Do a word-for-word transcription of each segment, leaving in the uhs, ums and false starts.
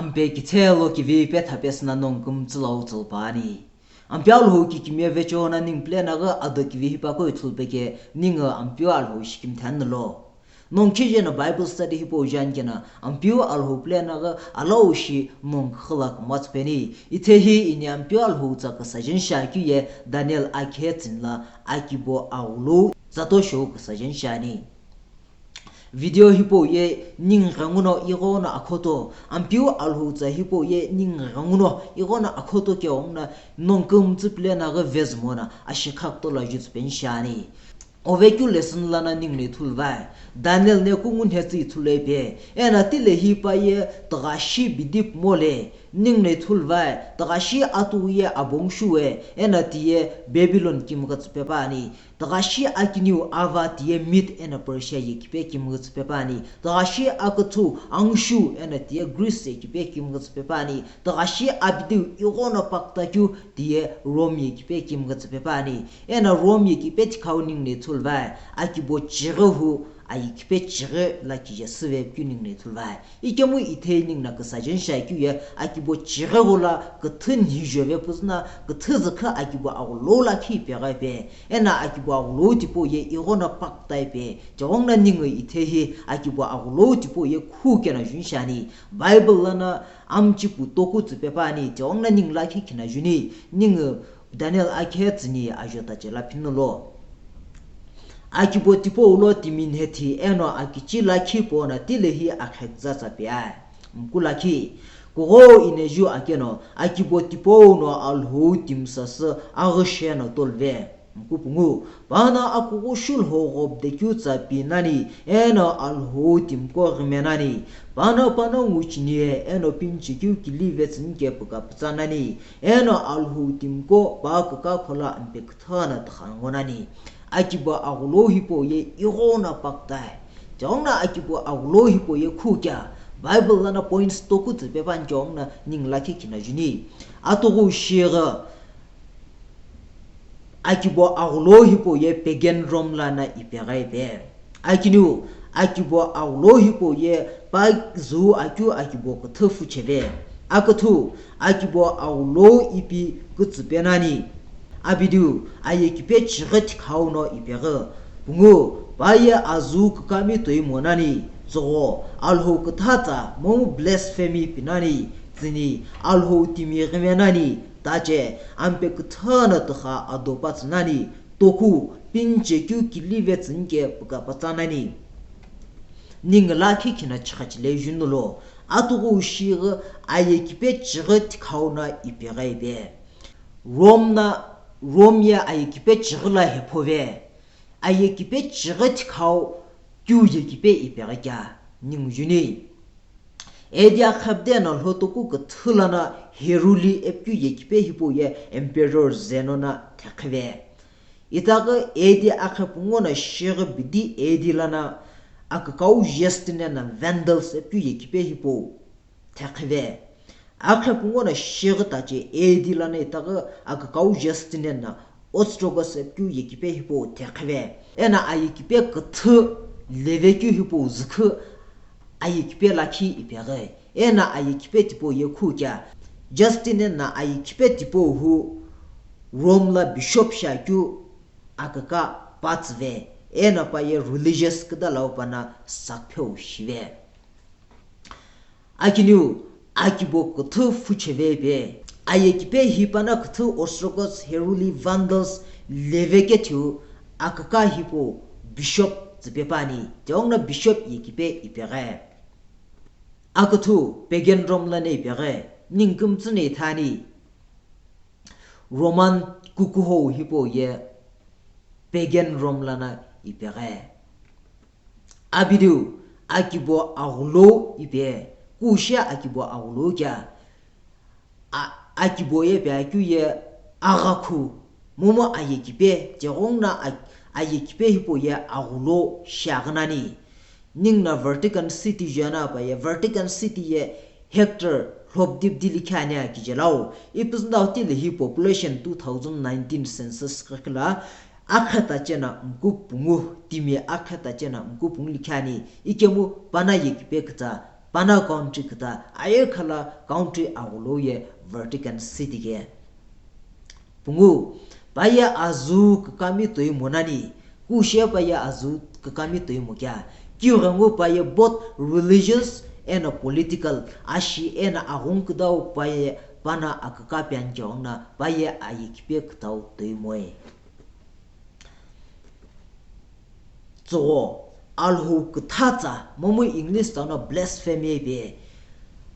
Ampe kithelo kivi pe thapesü na nongu kümtsü lau tsülu püani. Ampeu Alhou kikimiye vecheo na ningu pulena ghi ado kivi hipaqo ithulu peke ningu Ampeu Alhou shikimthe nani lo. Nongu khije na Bible study hipau jani kena Ampeu Alhou pulena ghi alao shi nongu khila kumatsü peni. Ithehi ini Ampeu Alhou tsa küsajeni shakeu ye Daniel akhe tsüni la akibo aghulou zato shou küsajeni shani. Video hipau ye ningu ghenguno ighono akhoto, Ampeu Alhou tsa hipau ye ningu ghenguno ighono akhoto keghenguno nongu kümtsü pulena ghi vezümo na ashikha kutola jutsü peni shani. Ovekeu lesson lana ningu no ithulu vai, Daniel ne kungu nhetsü ithulu ipi, ena tile hipa ye tughashi bidi pumo le, ningu no ithulu vai, tughashi atughu ye abong shuwe, ena tiye Babylon kimgha tsüpe püani. Tughashi akiniu ava tiye Mid ena Persia ye kipe kimgha tsüpe püani. Tughashi aküthü angshu ena tiye Greece ye kipe kimgha tsüpe püani. Tughashi abidiu ighono paktakeu tiye Rome ye kipe kimgha tsüpe püani. Ena Rome ye kipe thikhau ningu no ithulu vai, akibo chighi hu aye kipe chighi la kije süve pikeu ningu no ithulu vai. Ikemu ithehi ningu no küsajeni shakeu ye akibo chighi gholo küthü nhijove püzü na küthü zükha akibo aghulou lakhi ipeghi pe. Ena akibo aghulou tipau ye ighono pakta ipi. Tighenguno ningu ithehi akibo aghulou tipau ye khu kena juni shani. Bible lana amchipu toku tsüpe püani, tighenguno ningu lakhi kina juni, ningu Daniel akhe tsüni ajo tache la phinu lo. Akibo tipau lo timi nhethi eno akichi lakhi pona tilehi akhe küzatsa pi ai. Mku lakhi. Kugho ineju akeno, akibo tipau no Alhou timi sasü aghüshe no tolve. Mku pungu. Pano akughu shulho ghobdekeu tsa pi nani, eno Alhou timiqo ghime nani. Pano pano nguchiniye eno pinchekeu kilive tsünike pükapütsa nani. Eno Alhou timiqo pa küka khola mpe küthana tükhango nani. Akibo aghulou hipau ye ighono paktai. Tighenguno akibo aghulou hipau ye khu kea. Bible lana points toku tsüpe püani tighenguno ningu lakhi kina juni. Atughu shighi akibo aghulou hipau ye pagan Rome lana ipeghi pe. Akiniu akibo aghulou hipau ye pa züu akeu akibo küthü fucheve. Aküthü akibo aghulou ipi kütsüpe nani. Abidiu aye kipe chighi thikhau no ipeghi. Pungu pa ye azüu kükami toimo nani. Tsügho Alhou küthatsa momu blasphemy pi nani. Tsüni Alhou timi ghime nani. Tache, ampe küthana tügha adopa tsü nani, toku, pinchekeu kilive tsünike pükapütsa nani. Ningu lakhi kina chigha chile juni lo, atughu shighi aye kipe chighi thikhau no ipeghi pe. Rome na, Rome ye aye kipe chighi la hephove. Aye kipe chighi thikhau keu ye kipe ipeghi kea, ningu juni. A D akhe püde no lhotoku küthü lana Heruli ipikeu ye kipe hipau ye Emperor Zeno no thekhive. Itaghi A D akhe pungu no shighi bidi A D lana akükau Justinian no Vandals ipikeu ye kipe hipau thekhive. Akhe pungu no shighi tache A D lana itaghi akükau Justinian no Ostrogoths ipikeu ye kipe hipau thekhive. Eno aye kipe küthü levekeu hipau zükhu aye kipe lakhi ipeghi. Eno aye kipe tipau ye khu kea. Justinian no aye kipe tipau hu Rome la bishop shiakeu aküka pa tsüve. Eno pa ye religious küdalau pa no sakpheu shive. Akiniu akibo küthü fucheve pe. Aye kipe hi pa no küthü Ostrogoths, Heruli, Vandals, levekethiu aküka hipau bishop tsüpe püani. Tighenguno bishop ye kipe ipeghi. Aküthü pagan Rome lana ipeghi. Ningu kümtsü no ithani. Roman kukuhou hipau ye pagan Rome lana ipeghi. Abidiu akibo aghulou ipi, kushi akibo aghulou kea, a-, akibo ye pi akeu ye aghakhu, momu aye kipe, tighenguno a-, aye kipe hipau ye aghulou shiaghi nani. Ningu no Vatican City juana pa ye, Vatican City ye hectare lhobdibdi likhi ani akije lau. Ipüzündau tilehi population two thousand nineteen census ghikila akhe tache no mku pungu, timi akhe tache no mku pungu likhi ani. Ikemu pa no ye kipe kütsa Pana country küta ayekhala country agholo ye Vatican City ke. Pungu, paye azu kükami toi monani, kushe paye azu kükami toi mokea. Kighengu paye both religious eno political, ashi eno aghungu kütau paye pana aküka piani keghenguno paye ayekipe kütau toi moe. Tsügho, Alhou küthatsa, momu English tano blasphemy pe.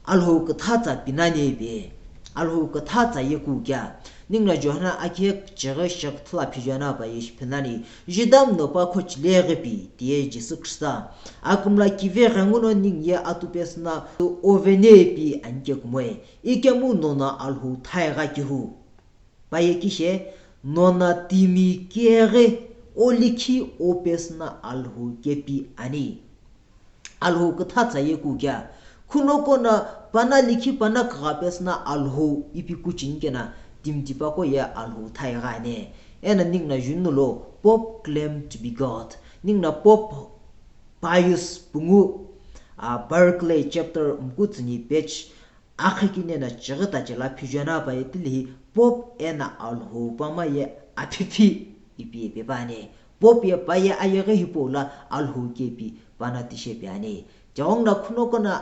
Alhou küthatsa pinani pe. Alhou küthatsa ye kukea. Ninguno Johana akhe cheghi shekthula phijana paye ishi pinani. Judam no pa khochile ghi pi, tiye Jisü Khrista. Akümla kive ghenguno ningu ye atu pesüna ovene pi anike kumoe. Ikemu nono Alhou thaiga kihu. Paye kishe, nona timi keghi olikhi opesüna Alhou kepi ani. Alhou küthatsa ye kukea. Khunoqo no pana likhi pana kugha pesüna Alhou ipi kuchini kena timi tipaqo ye Alhou thaiga ani. Eno ninguno junulo Pope claim to be God. Ninguno Pope Pius pungu, a, Barclay chapter mkutsüni page akhe kini eno chighi tache la phijana paye tilehi Pope eno Alhou pama ye aphipi ipi ipi pepani. Pope ye paye ayeghi hipau lo Alhou kepi pana tishi piani. Tighenguno khunoqo no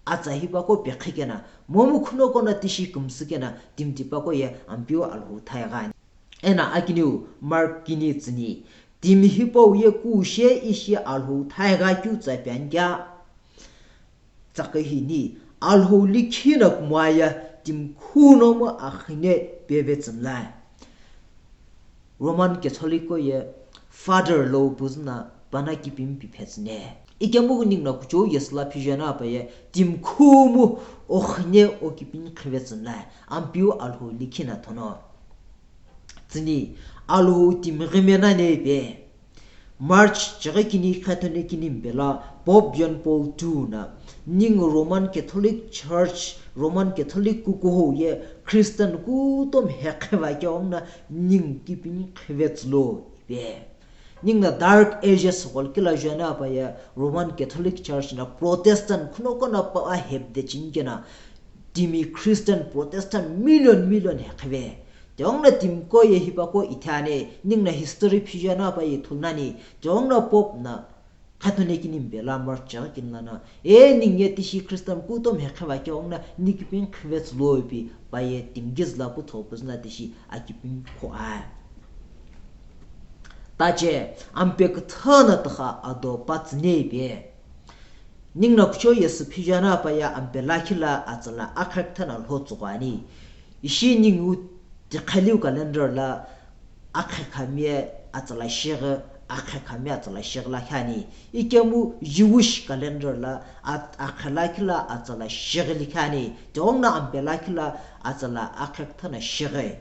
atsa hipaqo pekhi kena, momu khunoqo no tishi kümsü kena, timi tipaqo ye Ampeu Alhou thaiga ani. Eno akiniu Mark kini tsüni, timi hipau ye kushe ishi Alhou thaiga keu tsa piani kea. Tsakhi hini, Alhou likhi no kumoye timi khunomu akhine peve tsümla. Roman Catholic qo ye Father lo püzüno pana kipimi pi phetsüne. Ikemu ninguno kuchou yesüla phijana paye timi khumu okhine okipini khivetsümla. Ampeu Alhou likhi no thono. Tsüni, Alhou timi ghime nani pe. March chighi kini khathoni kini mpela Pope John Paul two no ningu Roman Catholic Church, Roman Catholic kukuhou ye Christian kutomo heqheva keghenguno ningu kipini khivetsülo ipi. Ninguno Dark Ages gholo kila juana paye Roman Catholic Church no Protestant khunoqo no pa hepde chini kena timi Christian Protestant million million heqheve. Tighenguno timi qo ye hipaqo ithani, ninguno history phijana paye ithulu nani, tighenguno Pope no khathoni kini mpela March chighi kini lono, e ningu ye tishi Christian kutomo heqheva keghenguno ningu kipini khivetsülo ipi paye timi kizüla kutho püzüno tishi akipini khuae. Tache, Ampe küthü no tugha ado patsüne ipi. Ninguno kuchou yesü phijana paye Ampe lakhi lo atsala akhe küthü no lho tsügho ani. Ishi ningu tiqheliu calendar lo akhe khami atsala shighi, akhe khami atsala shighi lakhi ani. Ikemu Jewish calendar lo at-, akhe lakhi lo atsala shighi likhi ani. Tighenguno Ampe lakhi lo atsala akhe küthü no shighi.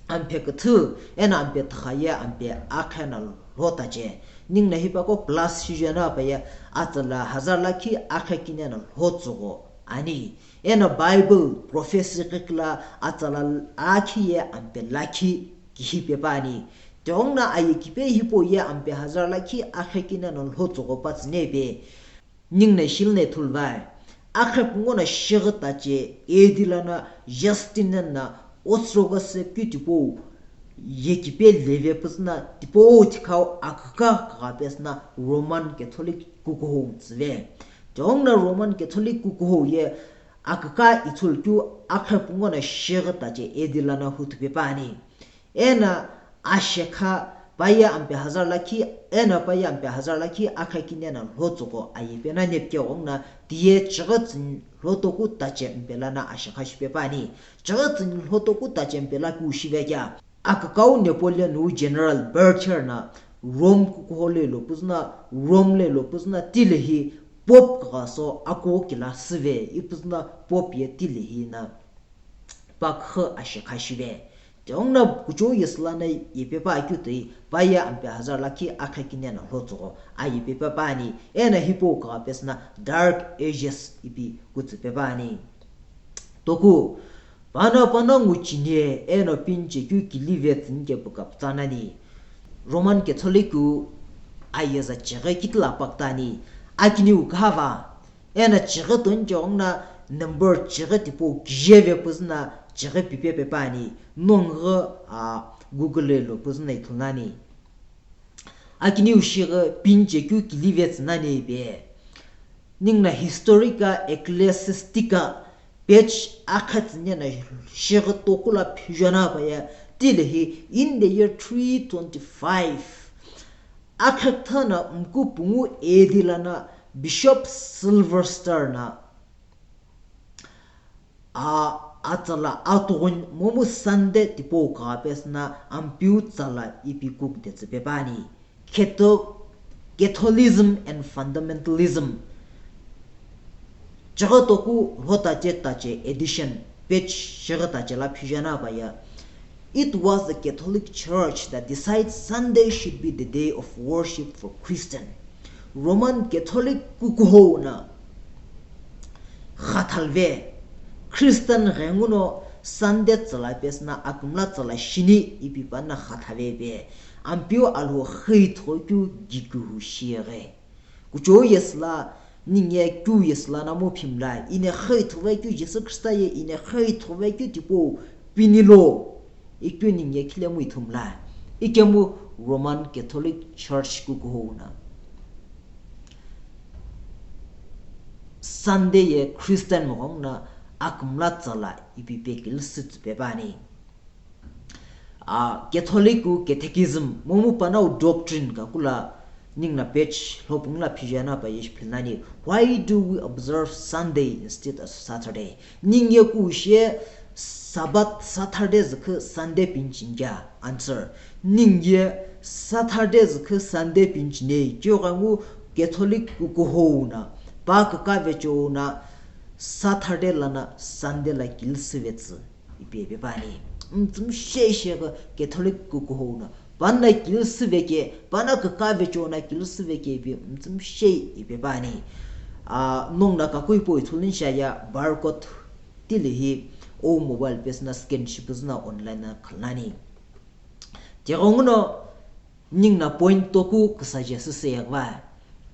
Ampe küthü, eno Ampe tugha ye Ampe akhe no lho tache. Ninguno hipaqo plus shijuana paye atsala hazar lakhi akhe kini no lho tsügho ani. Eno Bible prophecy ghikula atsala akhi ye Ampe lakhi kihi pepa ani. Tighenguno ayekipe hipau ye Ampe hazar lakhi akhe kini no lho tsügho patsüne ipi. Ninguno shilne thulvai. Akhe pungu no shighi tache A D lono Justinian no Ostrogoths keu tipau yekipe leve püzüno tipau thikhau aküka kugha pesüno Roman Catholic kukuhou tsüve. Tighenguno Roman Catholic kukuhou ye aküka ithulu keu akhe pungu no shighi tache A D lono huthu pepa ani. Eno ashekha paye Ampe hazar lakhi, eno paye Ampe hazar lakhi akhe kini no lho tsügho ayepe no nepu keghenguno tiye chighi tsüni lho toku tache mpela no ashekha shipepa ani. Chighi tsüni lho toku tache mpela keu shive kea. Akükau Napoleon wu General Berthier no Rome kukuhou lo püzüno, Rome lo püzüno tilehi Pope kugha so akukila süve, ipüzüno Pope ye tilehi no pakhu ashekha shive. Tighenguno kuchou yesü lono yepepa akeu toi paye Ampe hazar lakhi akhe kini no lho tsügho ayepepa ani, eno hipau kugha pesüno Dark Ages ipi kutsü pepa ani. Toku, pano pano ngu chini eno pini chekeu kilive tsüni kepu kapütsa nani. Roman Catholic wu ayeza cheghi kitila pakütani, akiniu khava, Eno chighi tonguni cheghenguno number chighi tipau kije ve püzüno chighi pipe pe püani, nongu, a, Google lo püzüno ithulu nani. Akiniu shighi pinche keu kilive tsü nani pe. Ninguno Historica Ecclesiastica page akha tsüni no shighi toku lo phiveno pa ye, tile hi in the year three twenty-five, akha küthü no mku pungu A D lono Bishop Sylvester no, a, atsala atughuni momu Sunday tipau kugha pesüno Ampeu tsala ipi kukde tsü pe püani. Catho-, Catholicism and Fundamentalism. Chighi toku lhotache tache edition, page shighi tache lo phiveno pa ye, it was the Catholic Church that decided Sunday should be the day of worship for Christian. Roman Catholic kukuhou no khathalve, Christian ghenguno Sunday tsala pesüno akümla tsala shini ipi pano khathave pe, Ampeu Alhou xüithou keu gikuhu shighi. Kuchou yesü lo, ningu ye keu yesü lono mu phimla, ine xüithou ve keu Jisü Khrista ye ine xüithou ve keu tipau pini lo, ikeu ningu ye khilemu ithumla, ikemu Roman Catholic Church kukuhou no Sunday ye Christian moghonguno akümla tsala ipi pe kilisü tsü pe püani. A, Catholic wu Catechism, momu panongu doctrine kaku lo ninguno page lhopungu lo phiveno pa ye ishi philnani. Why do we observe Sunday instead of Saturday? Ningu ye kushe Sabbath Saturday zükhu Sunday pinchini kea? Answer. Ningu ye Saturday zükhu Sunday pinchini, cheghengu Catholic kukuhou no pa kükave chou no Saturday lono Sunday lo kilisü ve tsü ipi pe püani. Mtsümshe sheghi Catholic kukuhou no pano kilisü ve ke, pano kükave chou no kilisü ve ke ipi mtsümshe ipi püani. A, nonguno kaku hipau ithulu ni sha ye barcode tile hi o mobile pesüno scan shi püzüno online no khulani. Cheghenguno ninguno point toku küsaje süsü yeghiva.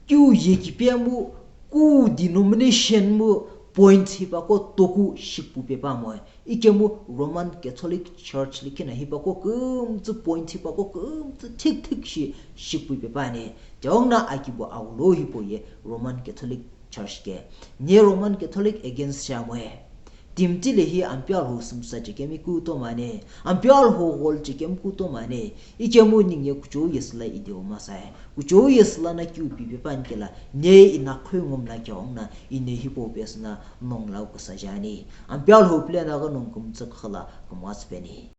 Keu ye kipemu, ku denomination mu point hipaqo toku shipu pe püamoe. Ikemu Roman Catholic Church likhi no hipaqo kümtsü point hipaqo kümtsü thik thik shi shipu pe püani. Cheghenguno akibo agholo hipau ye Roman Catholic Church ke. Nye Roman Catholic against shi amoe. Timi tile hi Ampeu Alhou sümsa chekemi kutomo ani. Ampeu Alhou gholo chekemi kutomo ani. Ikemu ningu ye kuchou yesü lo idewo masae. Kuchou yesü lono keu pipe püani kelo, nye inakhui ngomla keghenguno ine hipau pesüno nongu lo küsaje ani. Ampeu Alhou puleno ghi nongu kümtsü kughi lo kümgha tsüpeni.